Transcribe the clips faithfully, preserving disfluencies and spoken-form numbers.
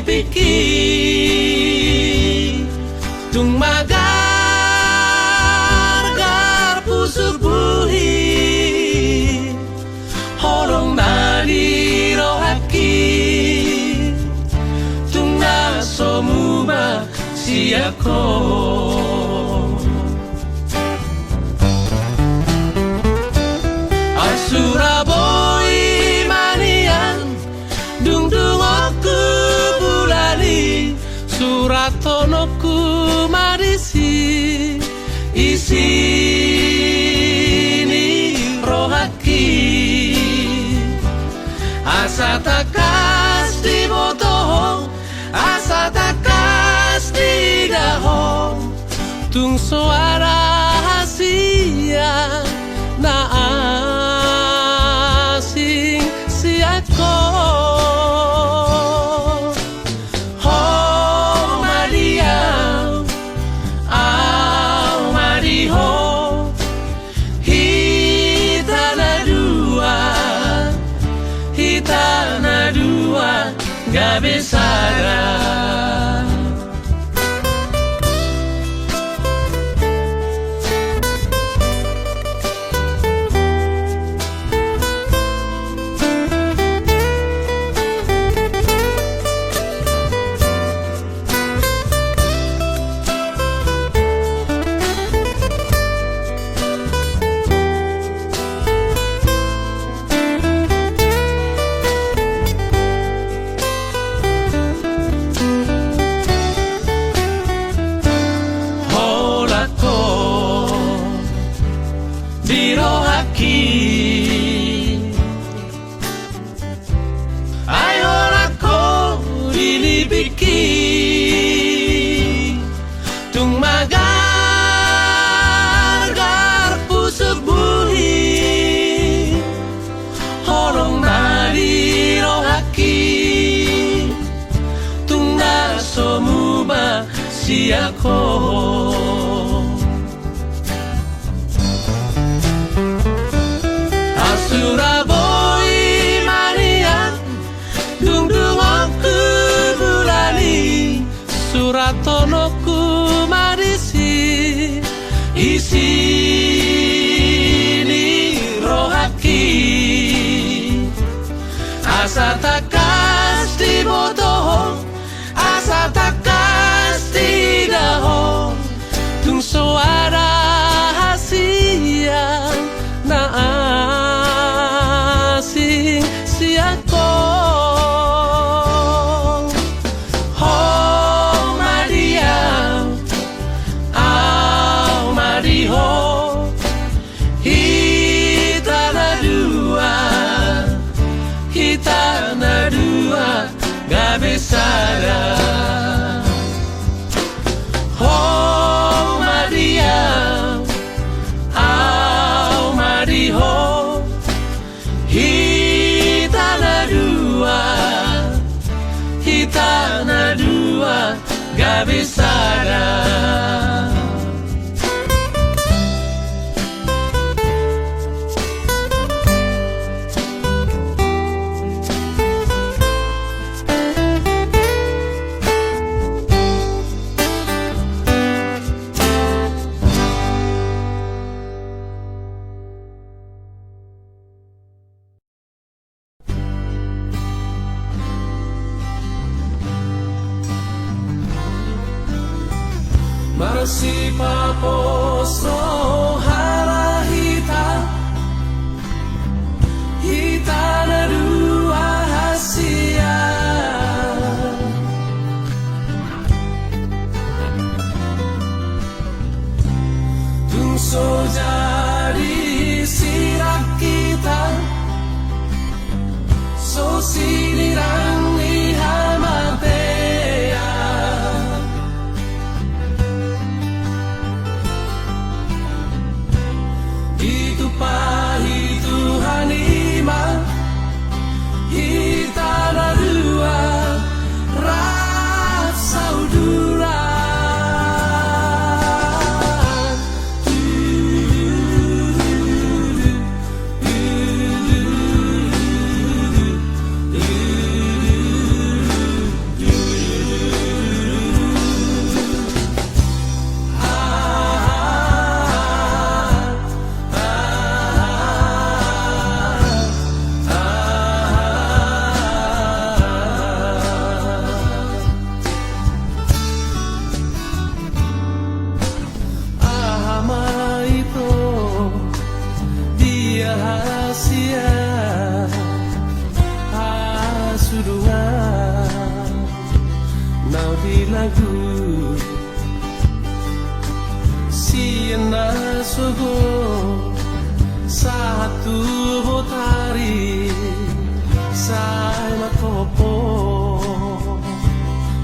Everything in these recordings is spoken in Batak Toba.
pingki, tung magargar pusuk buhi, holong na di rohangki, tung na so muba sian ho. Ai sura boi ma nian, dung dungokku bulali, surathononku ma disi isi ni rohangki, asa tangkas diboto ho, asa tangkas diida ho, tung so ada hasian na asing sian ho. Ho ma di ahu, ahu ma di ho, hita na dua, hita na dua gabe sada. Holan ho di rohangki, ai holan ho di lipingki, tung magargar pusuk buhi, holong na di rohangki, tung na so muba sian ho. Ai sura boi ma nian, dung dungokku bulali, surathononku ma disi isi ni rohangki, asa tangkas diboto ho, asa tangkas diida ho, tung so ada hasian na asing sian ho. Ho ma di ahu, ahu ma di ho, hita na dua, hita na dua gabe sada. Ho ma di ahu, ahu ma di ho, hita na dua, hita na dua gabe sada. Marsipapos roha ma hita, hita na dua hasian. Tung so jadi sirang hita, so sinirang ni hamatean. lagu sian na sogot sahat tu botari, sai mangkophop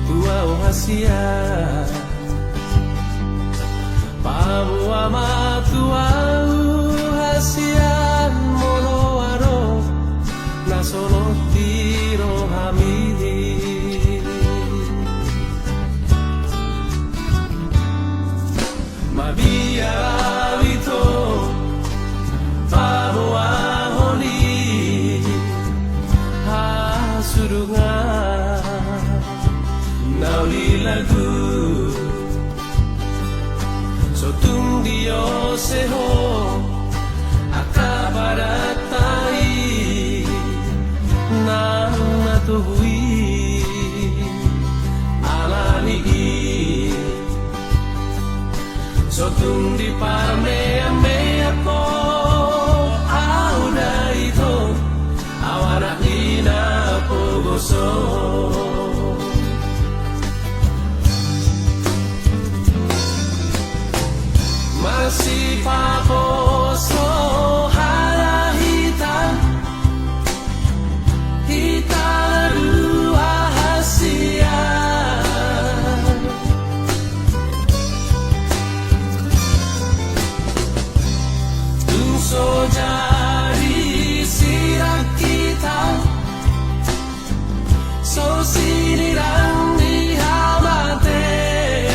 tu ahu hasian. Paboa ma tu ahu hasian molo adong na solot di rohami. Mabiar ahu ito paboahon i hasudungan na uli lagu. So tung diose ho angka padatai nang na togu i, alani i so tung diparmeammeam ho ahu da ito, ahu anak ni na pogoso. Masipaposo hata hita, hita na dua hasian. Tung so jadi sirang hita, so sinirang ni hamatean.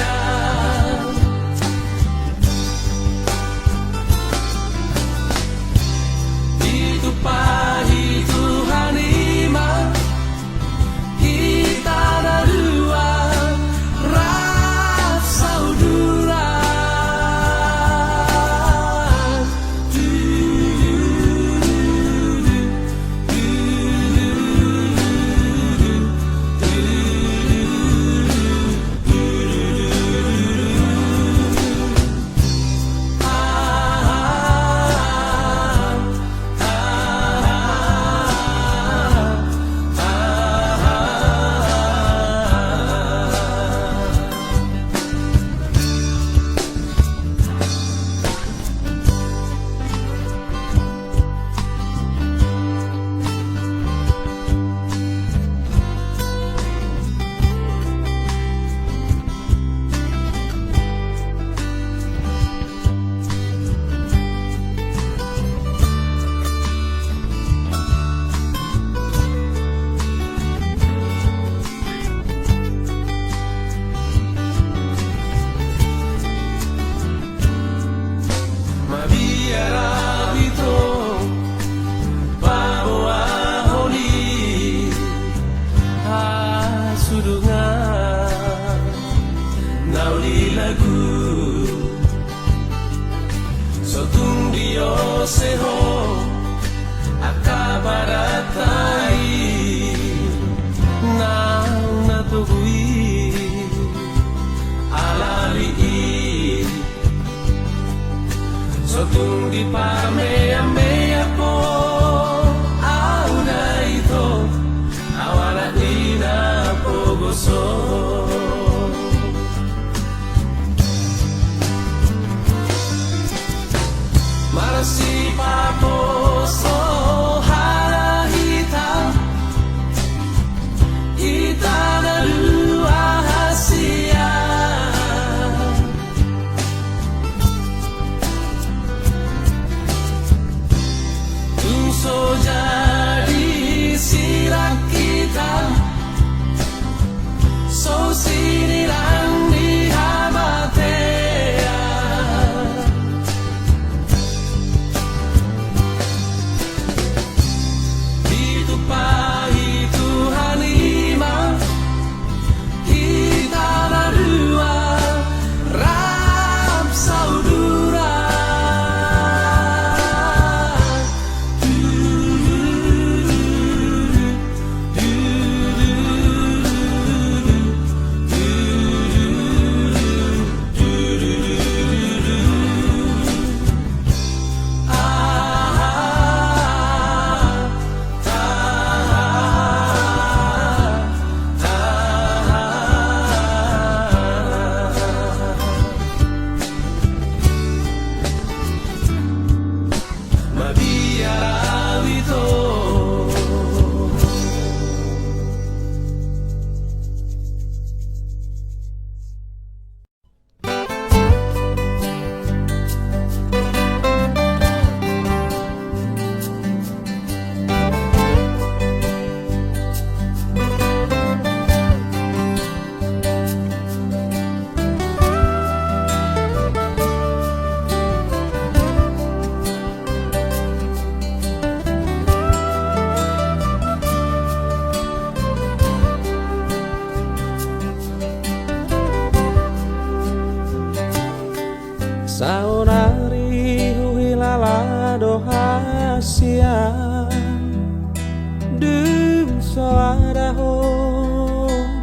Doa do ho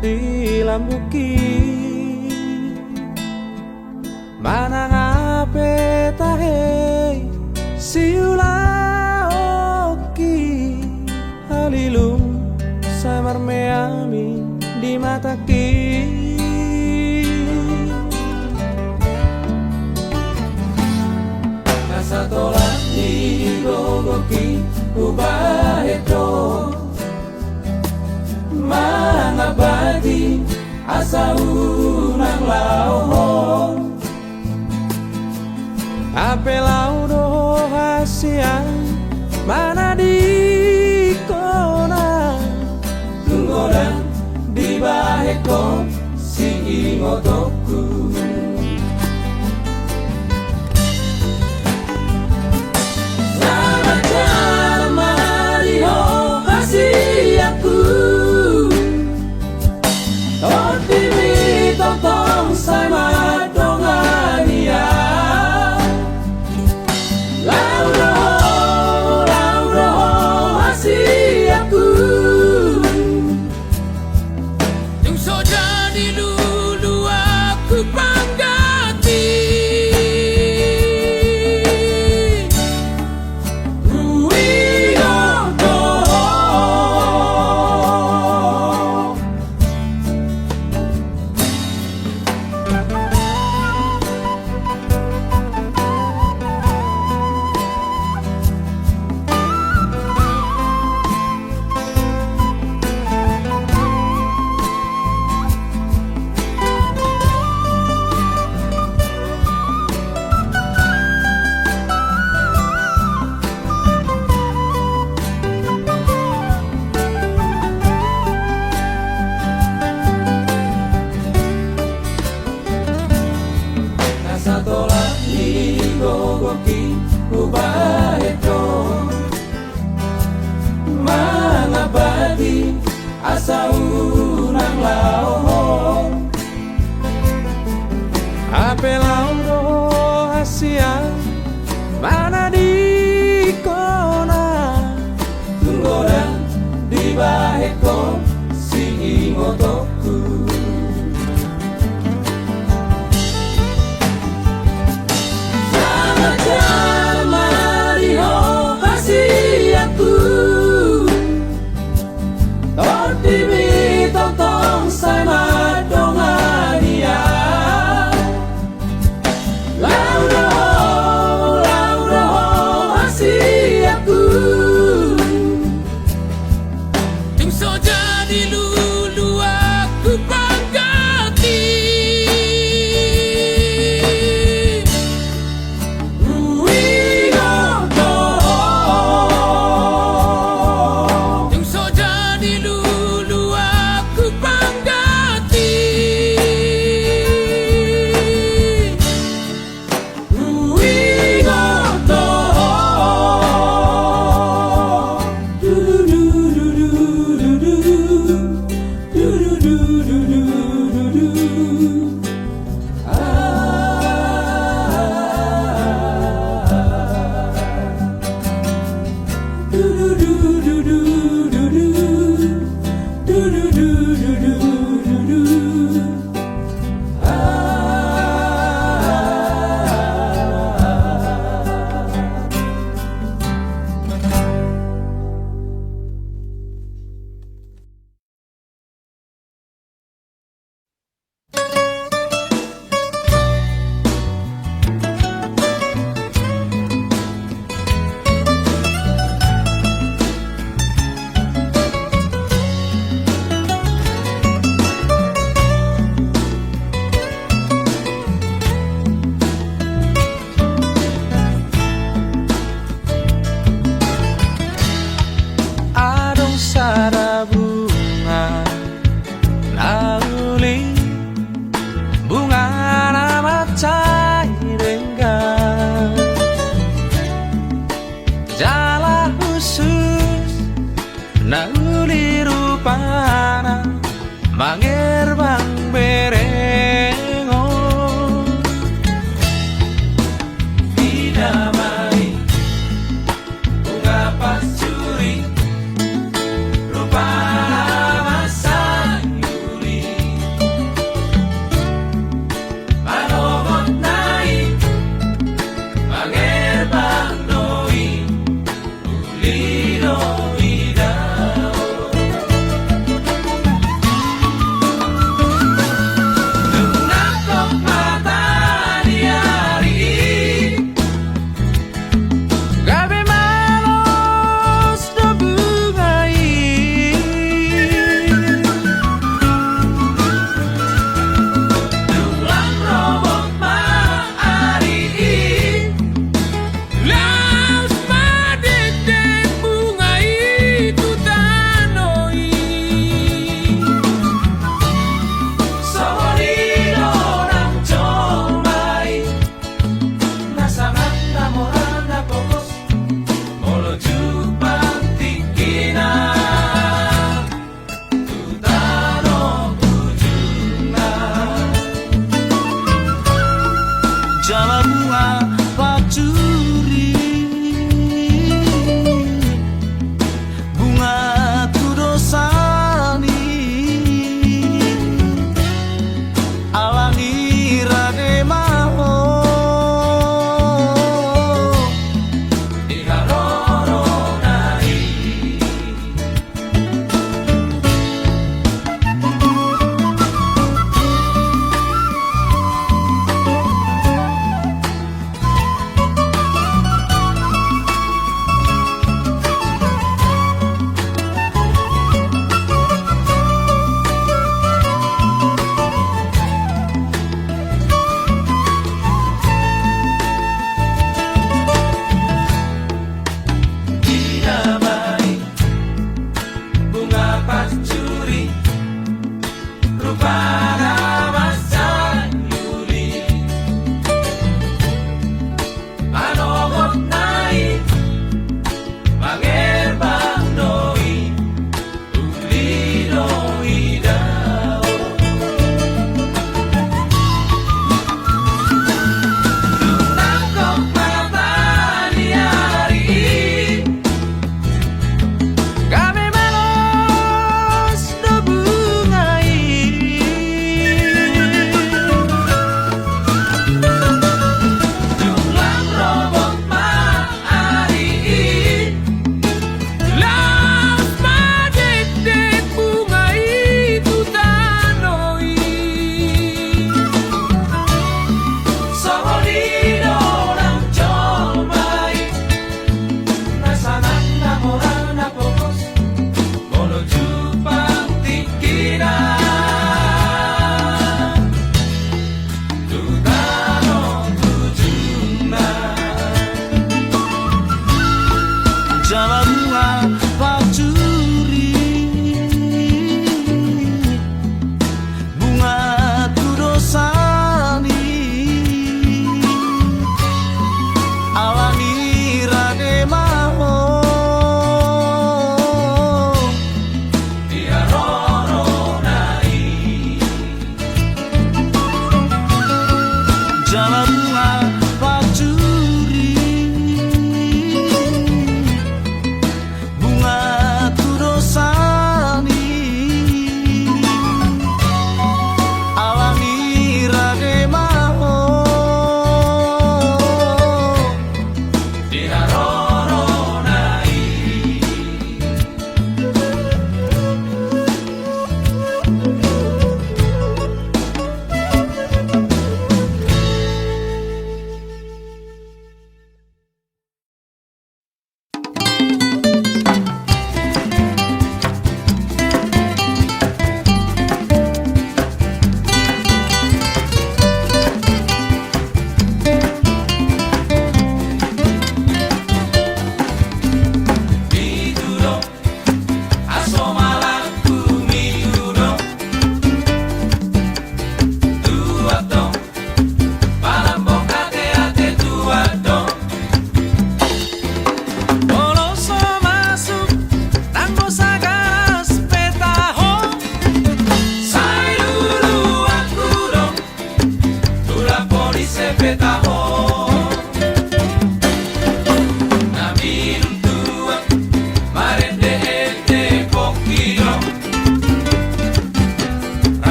di lambungki, manang aha pe tahe siulaonki, halilum sai marmeami di matangki. Na satolan ni gogoki hubahen do mangambati asa unang laho ho. Hape laho do ho hasian manadingkon na tung godang dibahen ho siingotonku. Selamat jala ma di ho hasianku. Tondimi tongtong sai mandongani au. Laho do ho, laho do ho hasianku. Tung so jadi luluan hupanggati. Huingot do ho. Na satolan ni gogoki hubahen do mangambati asa unang laho ho. Hape laho do ho hasian manadingkon na tung godang dibahen ho siingotonku. Selamat jala ma di ho hasianku. Tondimi tongtong sai mandongani au. Laho do ho, laho do ho hasianku. Tung so jadi luluan hupanggati. Huingot do ho. Tung so jadi luluan hupanggati. Huingot do ho. Adong sada bunga na uli, bunga na mansai denggan, jala hushus na uli rupana, mangerbang berengon. Pinamai bunga pansuri, rupa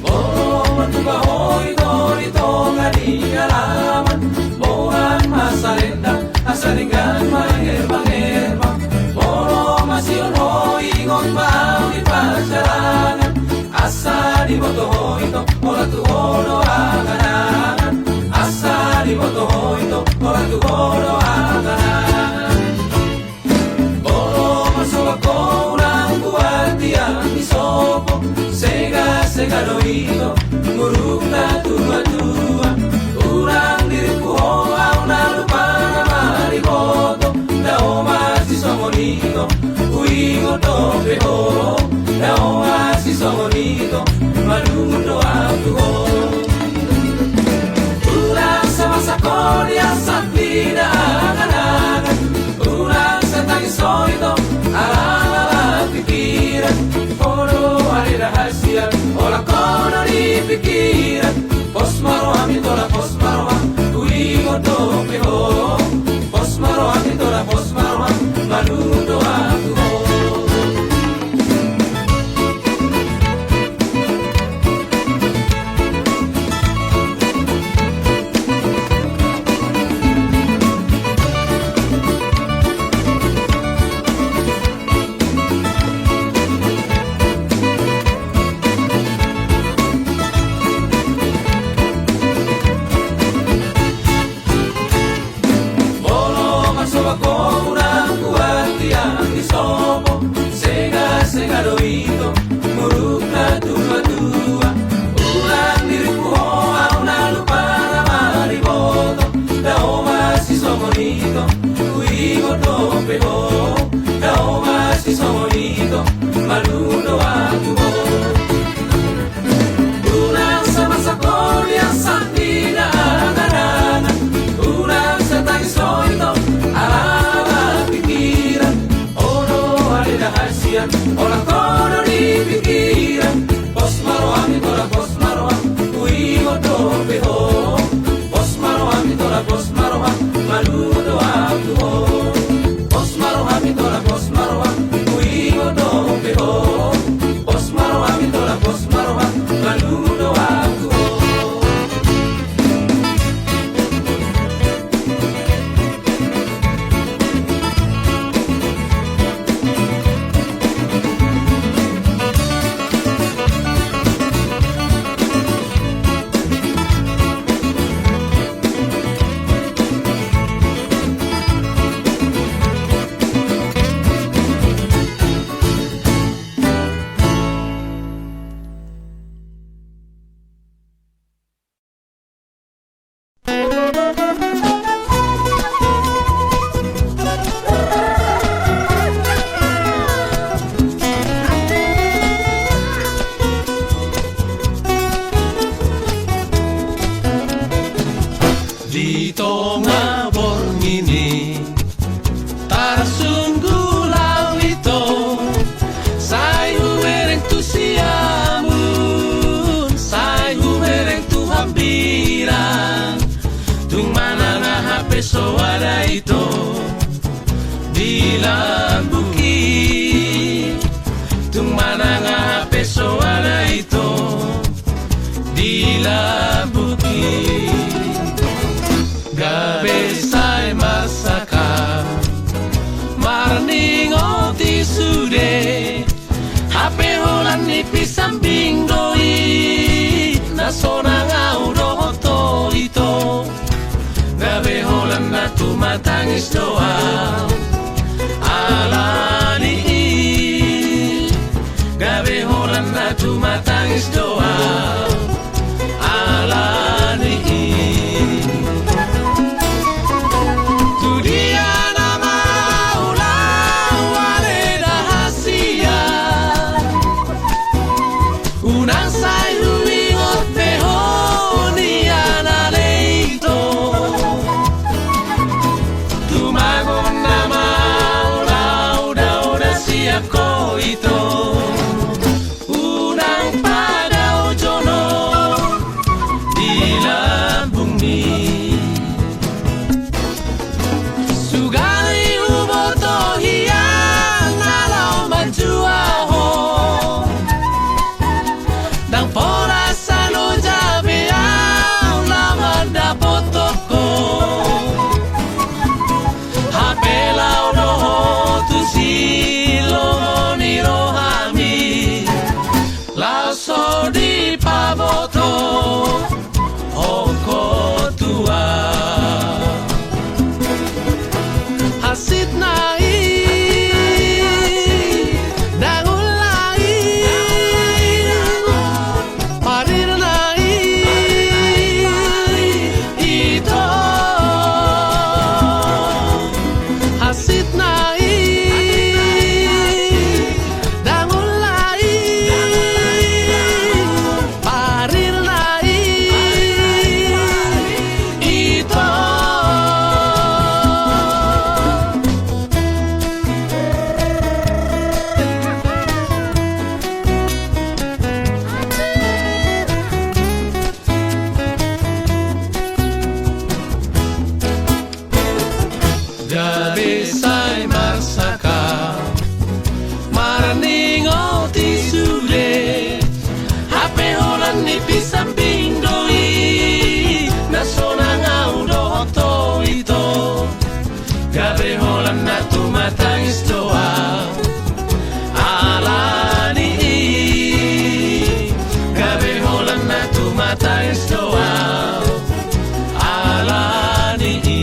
Molo martupa ho ito di tonga ni alaman, boan ma salendang asa denggan ma herbang-herbang. Molo masihol ho ingot ma au di parjalanan, asa diboto ho ito holan tu ho do angan-angan. Asa diboto ho ito holan tu ho do angan-angan. Molo marsoba ho unang buat tiang di sopo, sega-sega do ito muruk na tua-tua. Unang dirimpu ho au na lupa na mariboto, dao masisongon ito huingot dope ho. Dao masisongon ito malungun do au tu ho. Unang sa masa ho di asan ni na angan-angan. Unang sa tangis ho ito ala-ala pikiran. Ho do ale na hasian holan ho do di pikiran. Pos ma roham ito na pos ma roham, huingot dope ho. Pos ma roham ito na pos ma roham, malungun do au tu ho. Molo marsoba ho unang buat tiang di sopo, sega-sega do ito muruk na tua-tua. Unang dirimpu ho au na lupa na mariboto, dao masisongon ito huingot dope ho. Dao masisongon ito malungun do au tu ho. Unang sa masa ho di asan ni na angan-angan. Unang sa tangis ho ito ala-ala pikiran. Ho do ale na hasian holan ho do di pikiran. Pos ma roham ito na pos ma roham, huingot dope ho. Pos ma roham ito na pos ma roham, malungun do au tu ho. Pos ma roham ito na pos ma roham, huingot dope ho. Pos ma roham ito na pos ma roham, malungun do au tu ho. Di tonga borngin i tarsunggul au ito, sai hubereng tu siamun, sai hubereng tu hambirang. Tung manang aha pe so ada ito di lambungki. Tung manang aha pe so ada ito di lambungki. Gabe sai marsangkap marningot i sude. Hape holan ni pisambing do i na sonang au dohot ho ito. Gabe holan Na tumatangis do au ala ni i. Gabe holan na tumatangis do au ala ni i. Tu dia nama ulaon ale da hasian. Unang sai huingot be ho nian ale ito. Tumagon nama ulaon da siap ho ito. Unang padao jonom di lambungmi. Sugari huboto hian na laho manjua ho. Ndang pola sano jabe au laho mandapothon ho. Hape laho do ho tu si lomo ni rohami. Laho so dipaboto ho ho tua. Hansitna i ndang ula i. Parirna i ito. Hansitna i ndang ula i. Parirna i ito. Gabe sai marsangkap marningot i sude. Hape holan ni pisambing do i na sonang au dohot ho ito. Gabe holan na tumatangis do au ala ni i. Gabe holan na tumatangis do au ala ni i.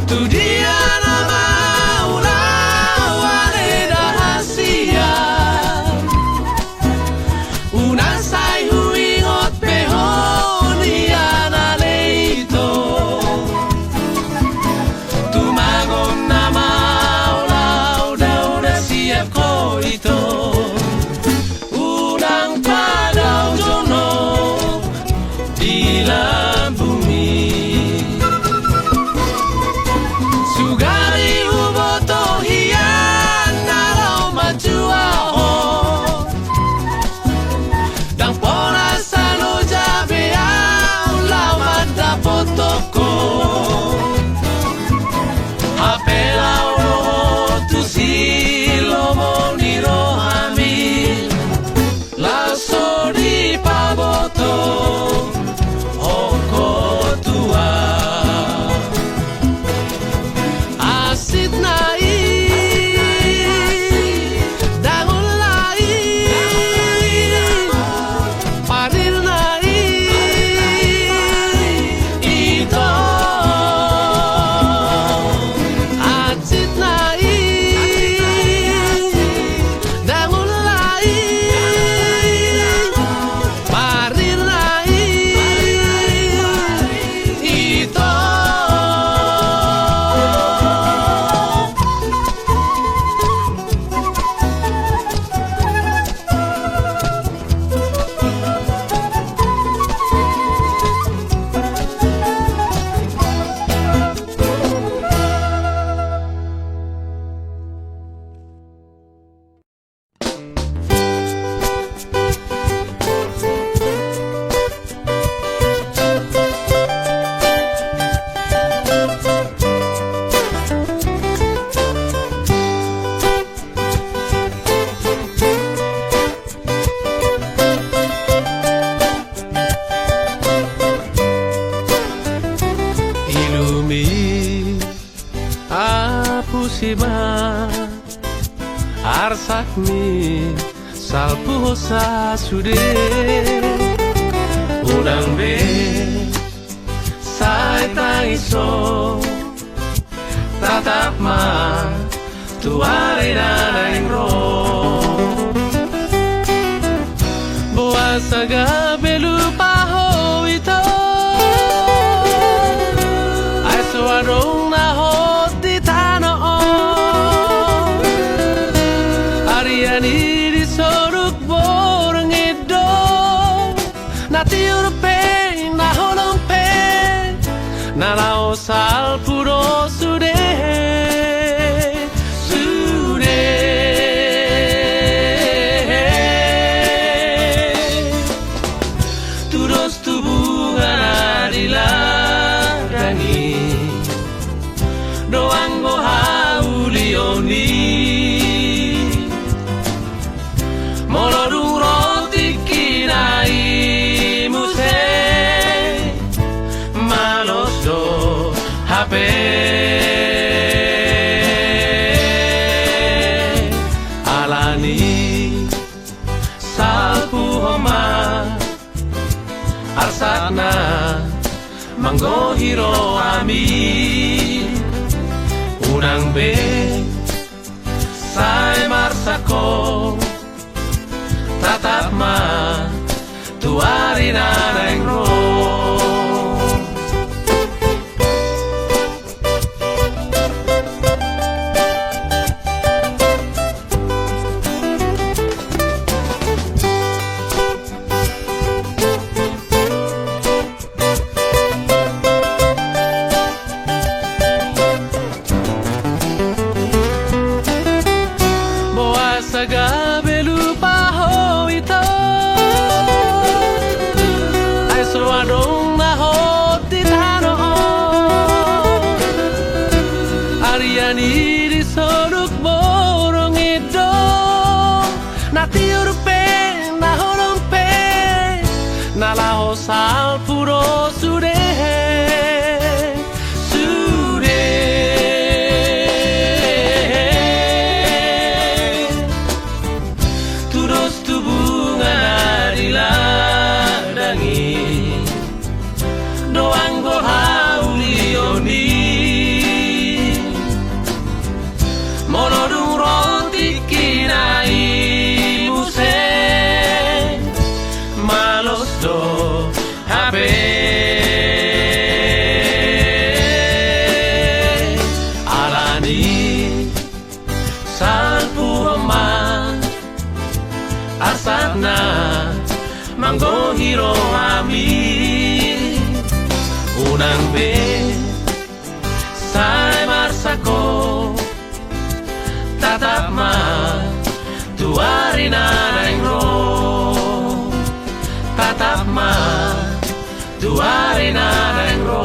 Tu dia nama ulaon ale da hasian. Unang sai huingot be ho nian ale ito. Tumagon nama ulaon da siap ho ito. Unang padao jonom di lambungmi. Sugari huboto hian na laho manjua ho. Ndang pola sano jabe au laho mandapothon ho. Hape laho tu si lomo ni rohami. Laho so dipaboto ho ho tua. Hansitna i ndang ula i. Parirna i ito. Hansitna i ndang ula i. Parirna i ito. Ilumi apusi ma arsakmi salpu hosa sude. Unang be So, tatap ma tu ari na naeng ro. Boasa gabe lupa ho ito? Ai so adong na hot di tano on. Arian i di soluk borngin do. Na tiur pe, na holom pe, na laho salpu do sude, sude. Tudos tu bunga na di ladang i, do anggo haulion i. Molo dung ro tingkina i muse, malos do hape. Alani salpuhon ma arsakna manggohi rohami. Unang be sai marsak ho, tatap ma tu ari na naeng ro. Boasa gabe lupa ho ito? Ai so adong na hot di tano on. Arian i di soluk borngin do. Na tiur pe, na holom pe, na laho salpu do sude, sude. Tudos tu bunga na di ladang i, do anggo haulion i. Molo dung ro tingkina i muse, malos do hape. Alani salpuhon ma arsakna manggohi rohami. Unang be sai marsak ho, tatap ma tu ari na naeng ro. Tatap ma tu ari na naeng ro.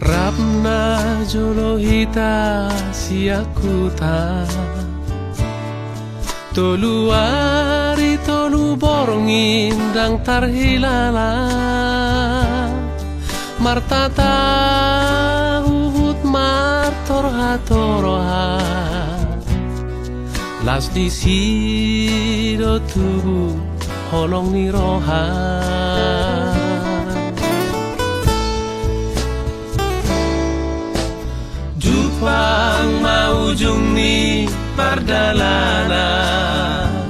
Rap najolo hita sian huta. Tolu ari tolu borngin ndang tarhilala. Martata huhut martorha-torha. Las disi do tubu holong ni roha. Jumpang ma ujung ni pardalanan.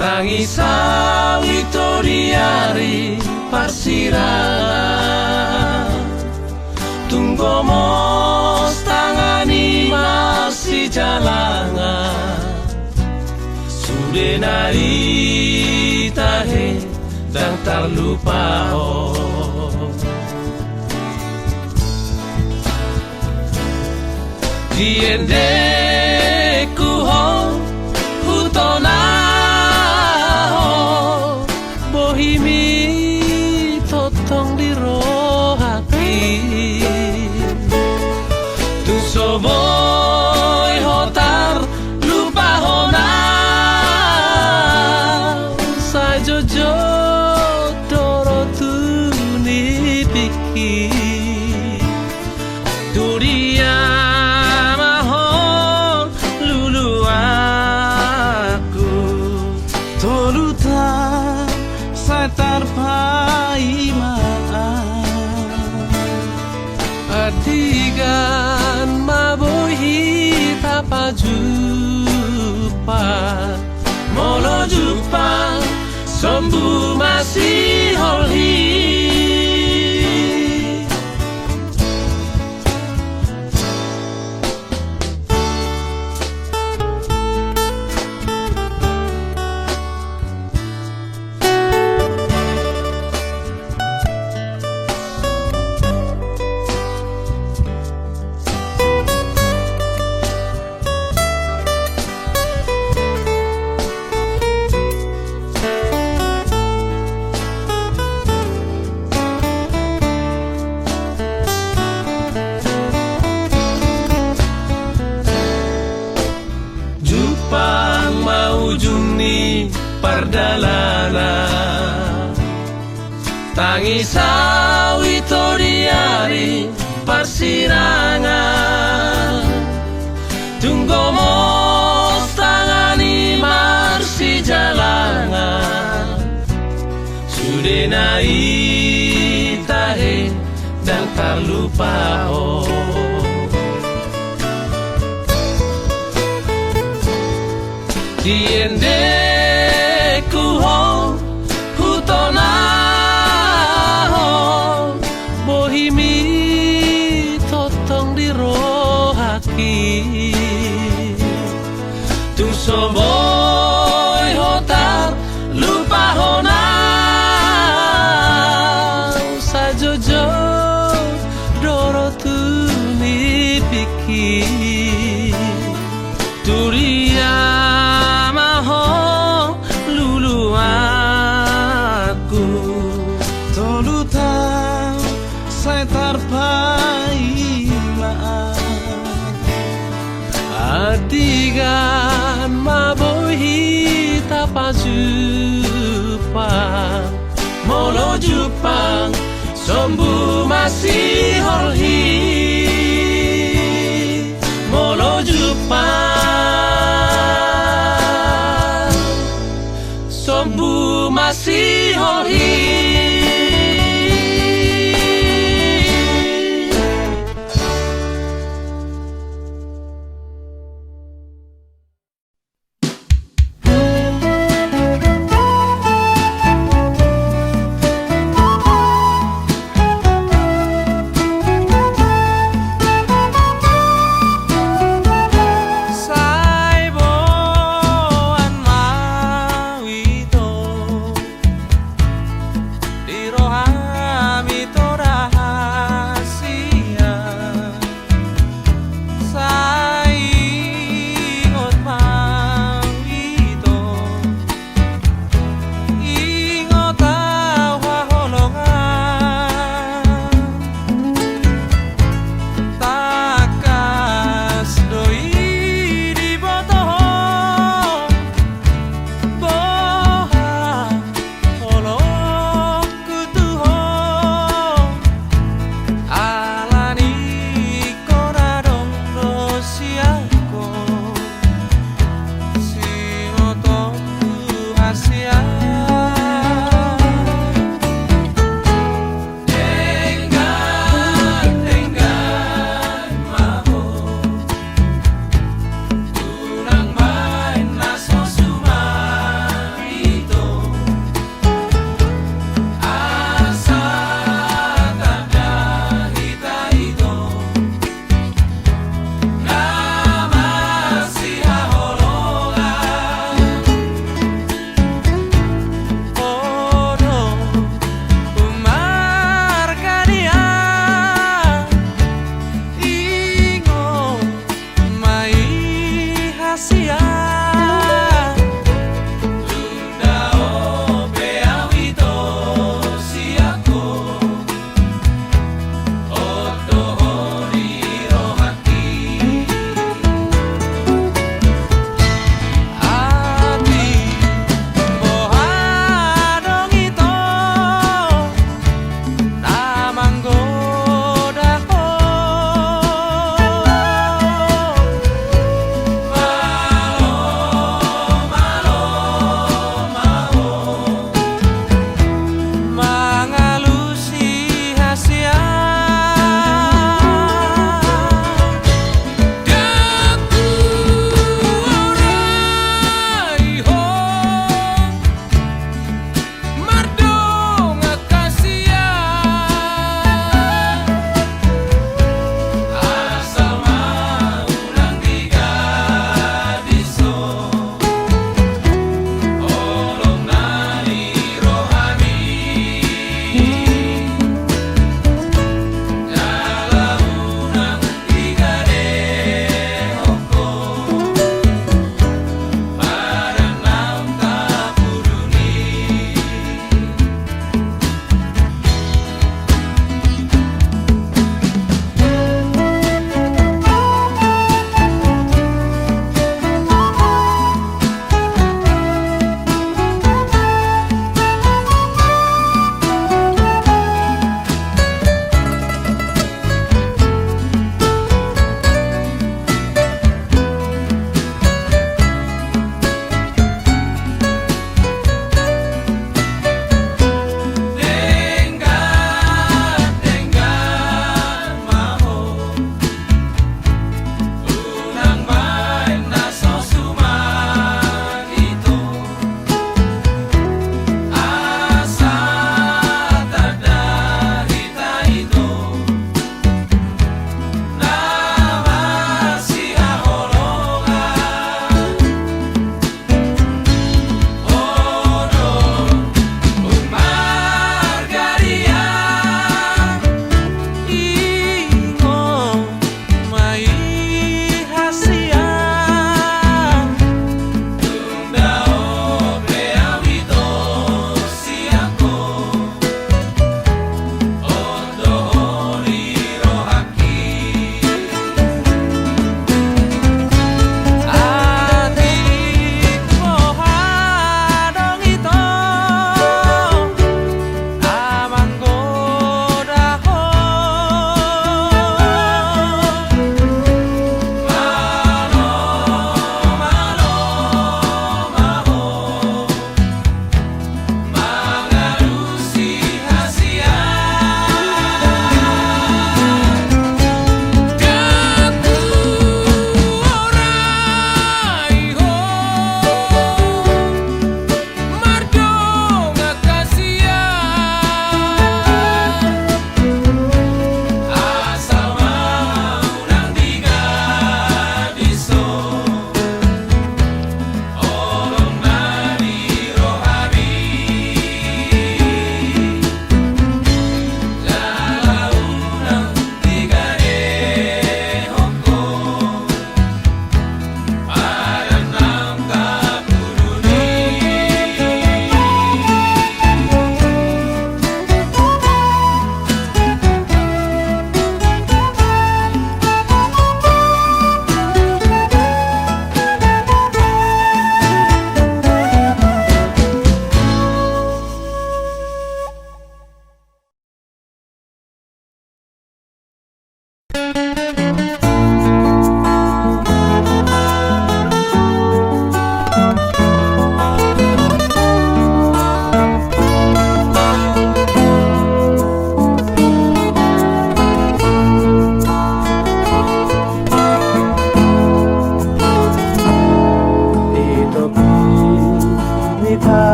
Tangi sawi to di ari parsirangan. Tung gomos tangan i marsijalangan. Sude na i tahe ndang tarlupa ho. Di endengku ho, hutonahon bohimi tongtong di rohangki. Tung so boi ho tarlupahon au, sai jotjot do ro tu nipingki. Tudia ma ho luluanku, toluta sai tarpaima au. Andigan ma boi hita pajumpa, molo jumpang sombu ma siholhi. Jumpang ma ujung ni pardalanan. Tangis au ito di ari parsirangan. Tung gomos tangan i marsijalangan. Sude na i tahe ndang tarlupahon. Di endengku ho, hutonahon bohimi tongtong di rohangki. Tung so boi ho tarlupahon au, sai jotjot do ro tu nipingki. Tudia ma ho luluanku, toluta sai tarpaima au. Andigan ma boi hita pajumpa, molo jumpang sombu ma siholhi. Molo jumpang sombu ma siholhi.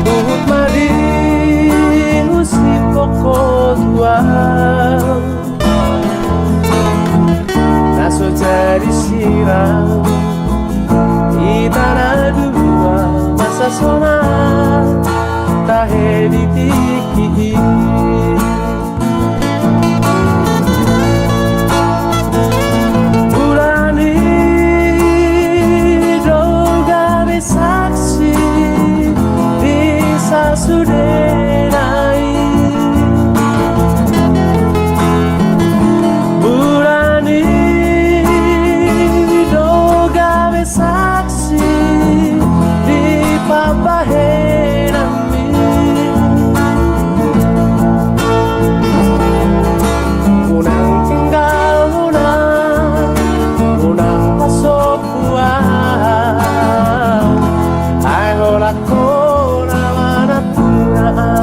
Huhut ma diusiphon ho tu ahu na so jadi sirang. Hita na dua masa sonang tahe di tingki i. Bulan i do gabe saksi di sasudena i. Bulan i do gabe saksi di pambahenanmi. Unang tinggalhon ahu, unang pasombu ahu, ai holan ho na manampuna ahu.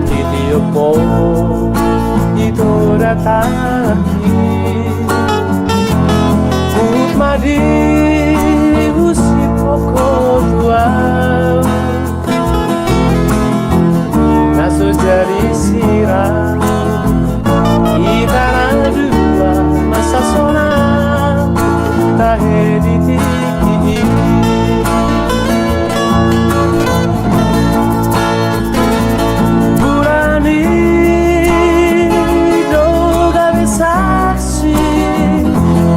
Ditiop ho ito datang i, huhut ma diusiphon ho tu ahu na so jadi sirang. Hita na dua masa sonang tahe di tingki i. Bulan i do gabe saksi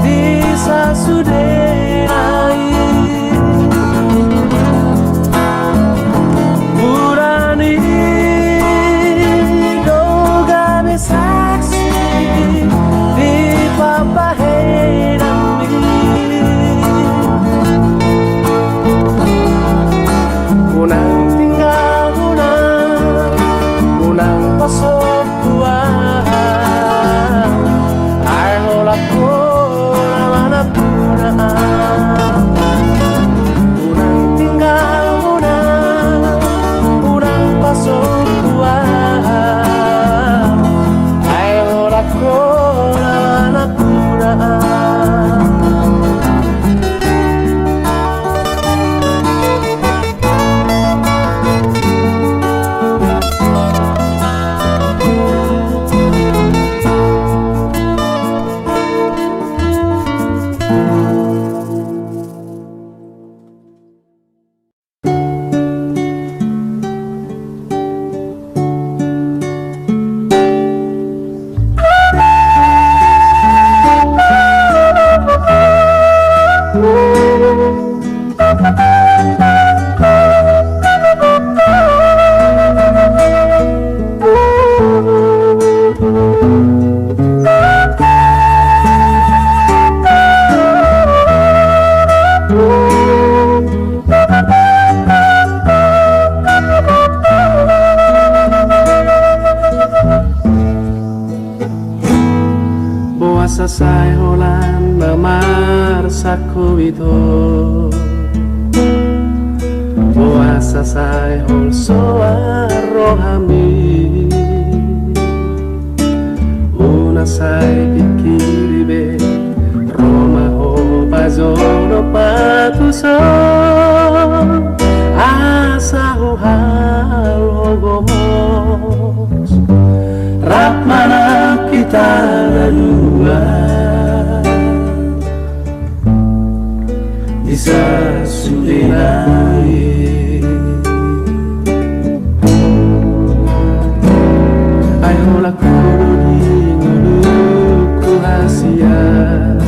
di sasudena i. Bulan i do gabe saksi di pambahenanmi. Unang tinggalhon ahu, unang pasombu ahu, ai holan ho na manampuna ahu. Unang tinggalhon ahu, unang pasombu ahu, ai holan ho na manampuna ahu. Boasa sai holan na marsangkup ito? Boasa sai holsoan rohami? Unang sai pingkiri be, ro ma ho pajolo patuson, asa huhal ho gomos rap manang hita na dua di sasudena i. Ai holan ho do di ngolungku hasian.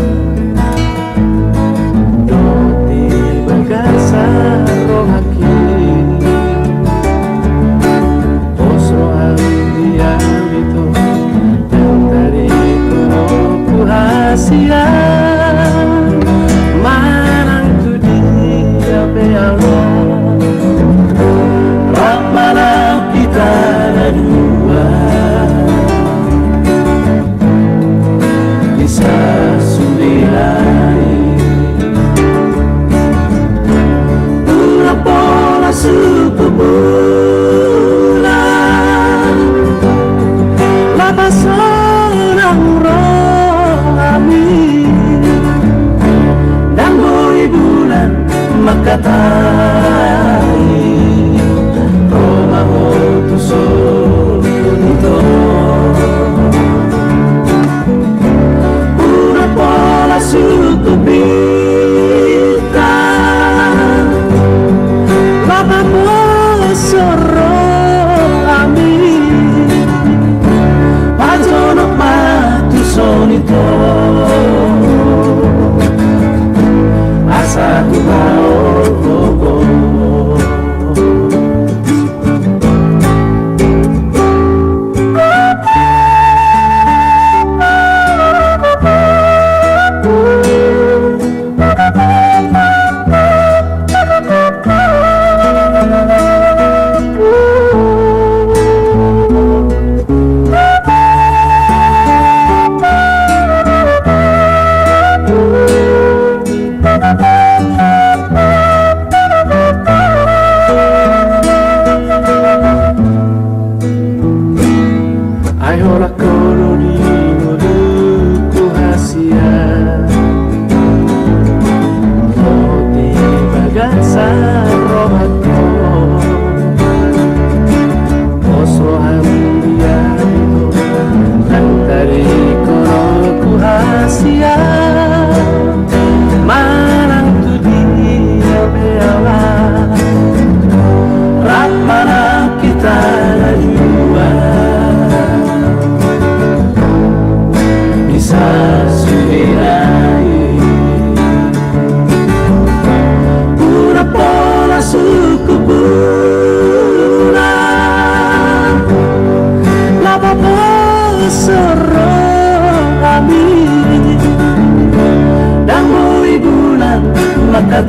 Ro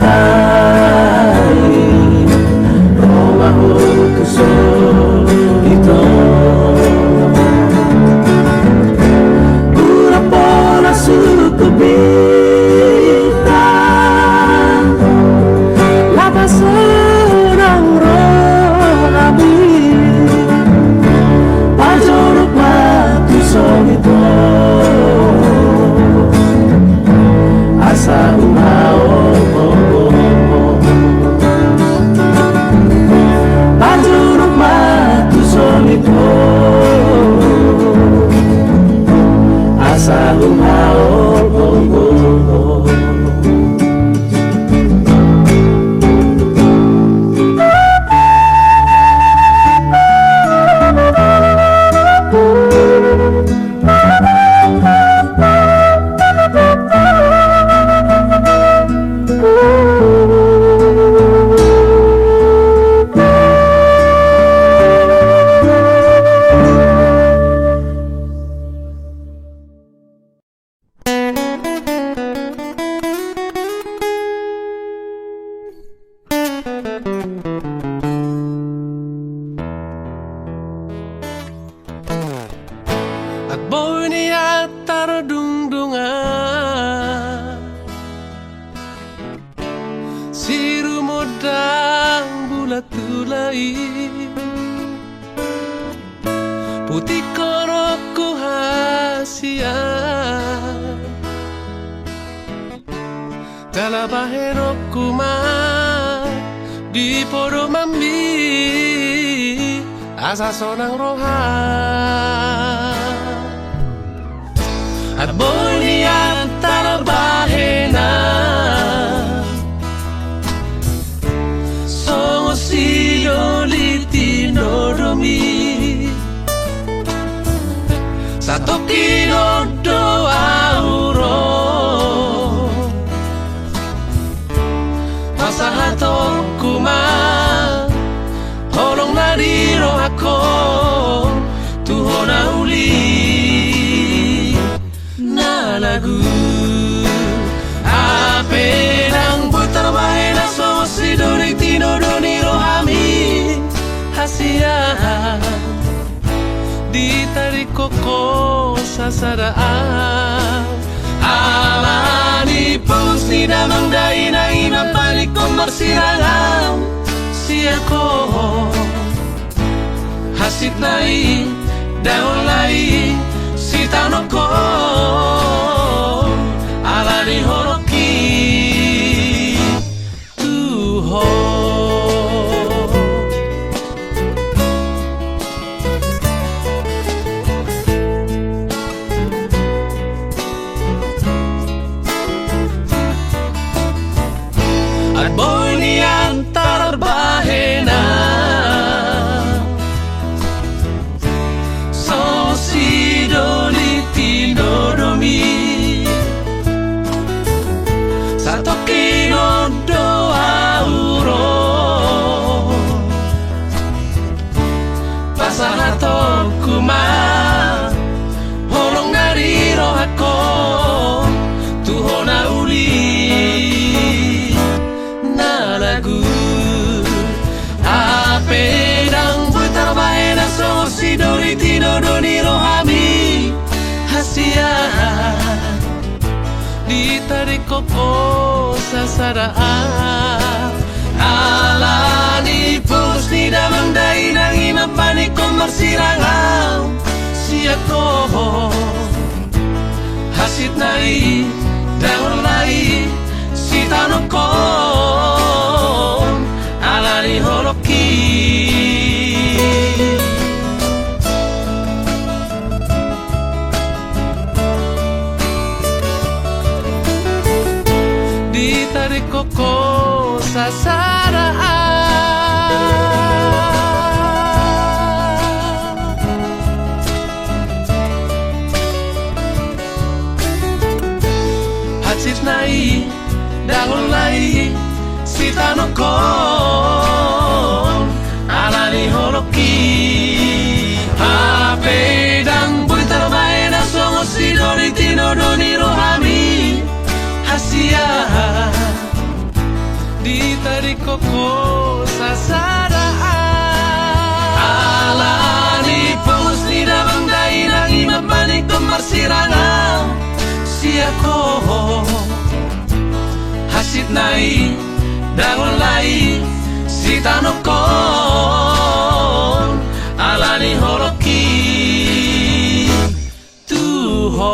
ma ho tu soriton. Ura pola suku bintang, lapas sonang rohami. Pajonok ma tu soriton, asa huhaholonghon ho. Pajonok ma tu soriton, asa huhaholonghon ho. Agboi ni antar dungdungan, sirumondang bulan tulai. Putihkon ho hasian, jala bahenonku ma di podomanmi asa sonang roha. Agboi ni antar bahenan, songon sidoli tinodomi. Satongkin on do ahu ro, pasahatonku ma holong na di rohangku tu ho na uli na lagu. Hape ndang boi tarbahen songon sidoli tinodo ni rohami, hasian, ditadingkon ho sasada ahu. Ala ni pos ni damang dainang i ma panikon marsirangan sian ho. Hansit nai ndang holan i sitaonon ho, ala ni holongki tu ho. Agboi ni antar bahenan, songon sidoli tinodomi. Satongkin on do ahu ro, pasahatonku ma holong na di rohangku tu ho na uli na lagu. Hape ndang boi tarbahen songon sidoli tinodo ni rohami, hasian, ditadingkon ho sasada ahu. Ala ni pos ni damang dainang i ma panikon marsirangan sian ho. Hansit nai ndang holan i sitaonon ho, ala ni holongki ditadingkon ho sasada ahu. Hansit nai ndang holan i sitaonon ho, ala ni holongki. Hape ndang boi tarbahen songon sidoli tinodo ni rohami, hasian, Ditadingkon ho sasada. Ala ni pos ni damang dainang i mambahen ingkon marsirang au sian ho. Hansit nai ndang holan i sitanophon ala ni holongki tu ho.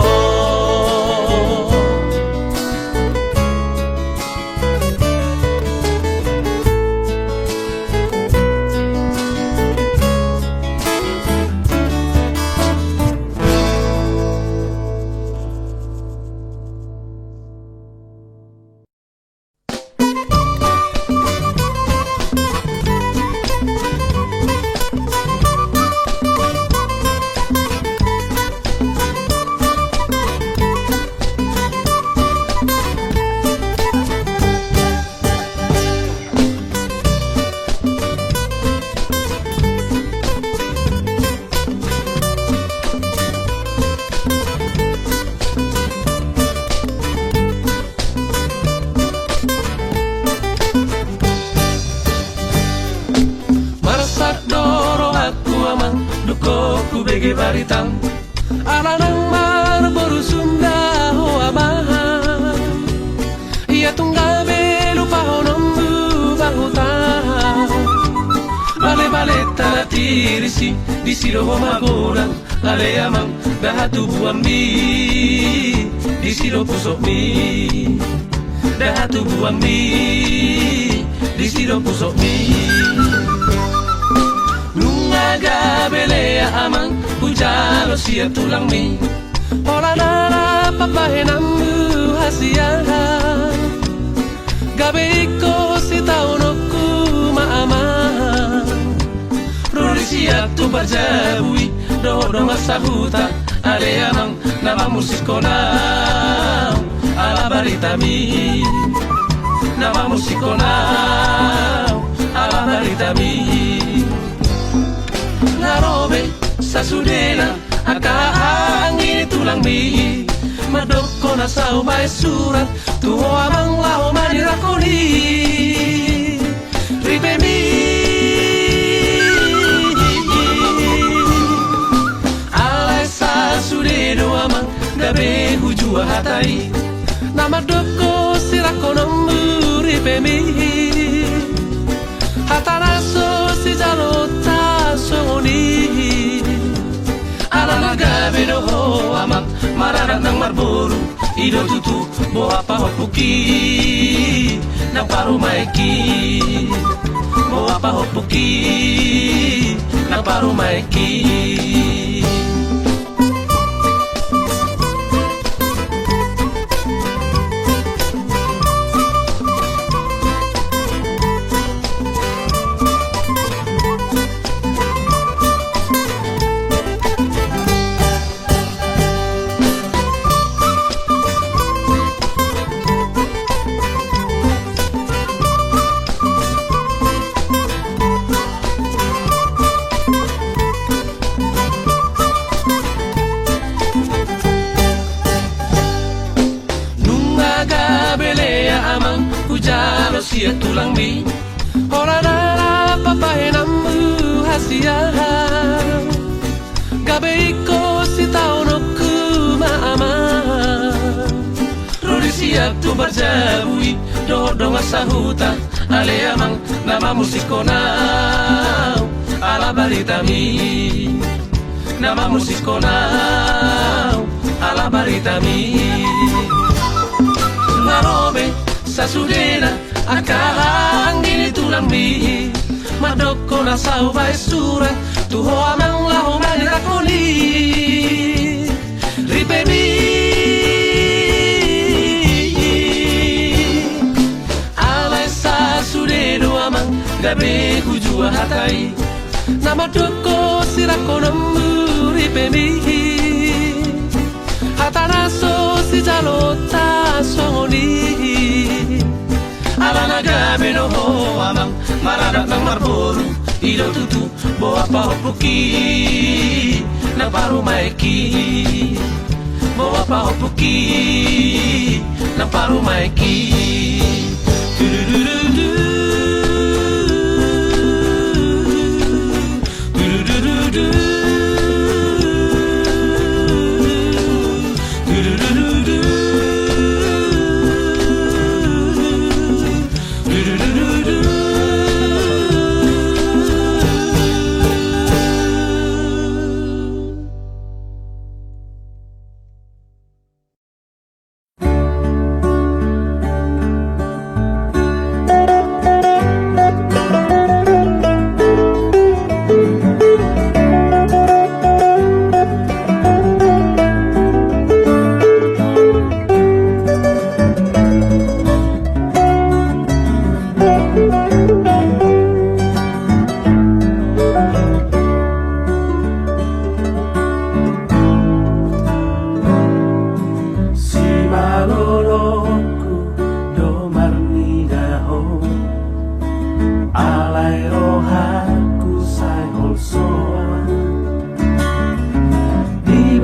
Marsak do rohangku amang, dung hubege baritam, ala nang marboru sunda ho amang. Ia tung gabe lupahononmu ba huta. Bale-bale tanah tirisi, disi do ho magodang. Ale amang, da hatubuanmi, disi do pusokmi. Da hatubuanmi, disi do pusokmi. Nunga gabe lea amang, hujalo sian tulangmi. Holan ala pabahenanmu hasian, gabe ingkon sitaononku ma amang. Ro di sian tu parjabu i dohot dongan sahuta, ale amang, na mamusikhon au ala baritami. Na mamusikhon au ala baritami. Nga ro be sasudena angka hahaanggi ni tulangmi, mandok hona saur mabaen surat tu ho amang laho manirangkon i. Ripemi. Alai sasude do amang gabe hujua hata i, na mandok ho sirangkononmu ripemi. Hata na so sijalonta songon i. Ala na gabe do ho amang maradat nang marboru, i do tutu boha pahompuki nang parumaenki. Boha pahompuki nang parumaenki. Nunga gabe lea amang hujalo sian tulangmi, holan ala pabahenanmu hasian, gabe ingkon sitaononku ma amang. Ro di sian tu parjabu i dohot dongan sahuta, ale amang, na mamusikhon au ala baritami. Na mamusikhon au ala baritami. Nga ro be sasudena angka hahaanggi ni tulangmi, mandok hona saur baen surat tu ho amang laho manirangkon i. Ripemi. Alai sasude do amang gabe hujua hata i, na mandok ho sirangkononmu ripemi. Hata na so sijalonta songon i. Ala na gabe do ho amang maradat nang marboru, i do tutu boha pahompuki nang parumaenki. Boha pahompuki nang parumaenki. Tududududu.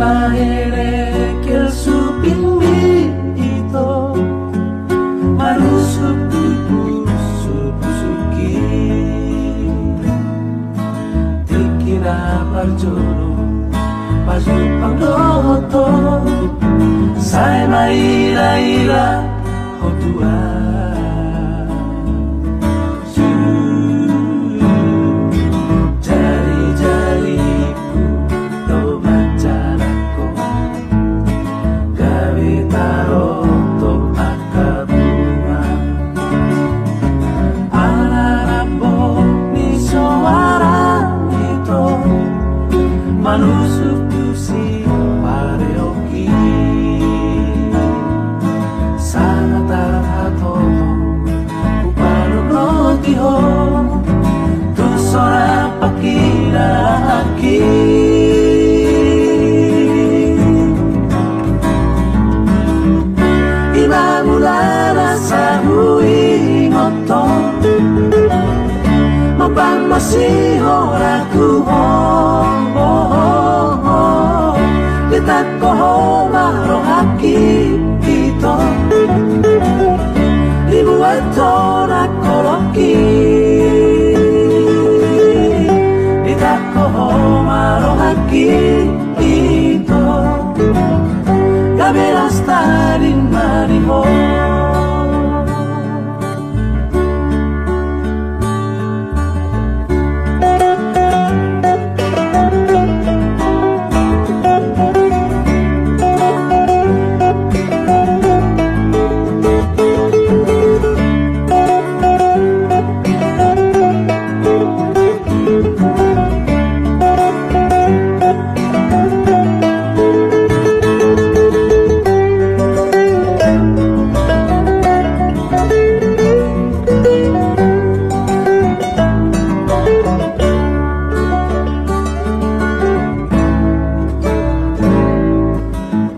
Akhirna kil suping ni ito manusuk tu pusuk-pusuk i. Tingki na parjolo pajumpang do ho, sai maila-ila ho tulang. Jari-jariku do manjalakhon gabe tarotok angka bunga. Ala rambu ni soara ni ito manusuk tu sipareon i. Sanga tarhatohon hupanoroti ho tu soara pangkilalaanki. I ma mula na sai huingothon, mambahen ma sihoraku ho. Ditangko ho ma rohangki, ito, dibuat ho na holongki. Ditangko ho ma rohangki, ito, gabe las tading ma di ho.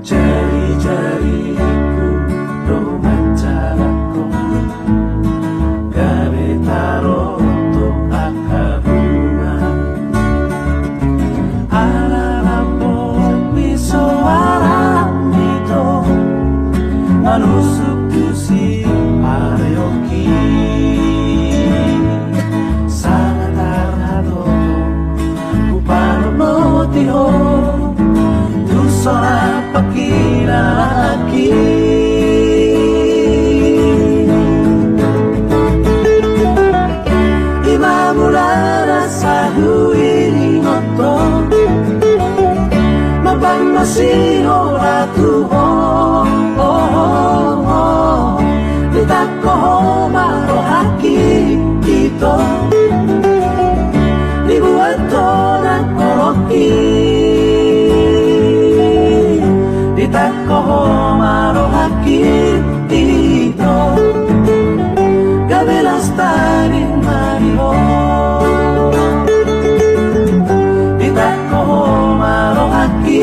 Jari-jariku do manjalakhon gabe tarotok angka bunga. Ala rambu ni soara ni ito manusuk tu sipareonki. Sanga tarhatohon hupanoroti ho tu soara pangkilalaanki. I ma mula na sai huingothon, mambahen ma sihoraku ho. Ditangko ho ma rohangki, ito, dibuat ho na holongki. Ditangko ho ma rohangki, ito, gabe las tading ma di ho. Ditangko ho ma rohangki,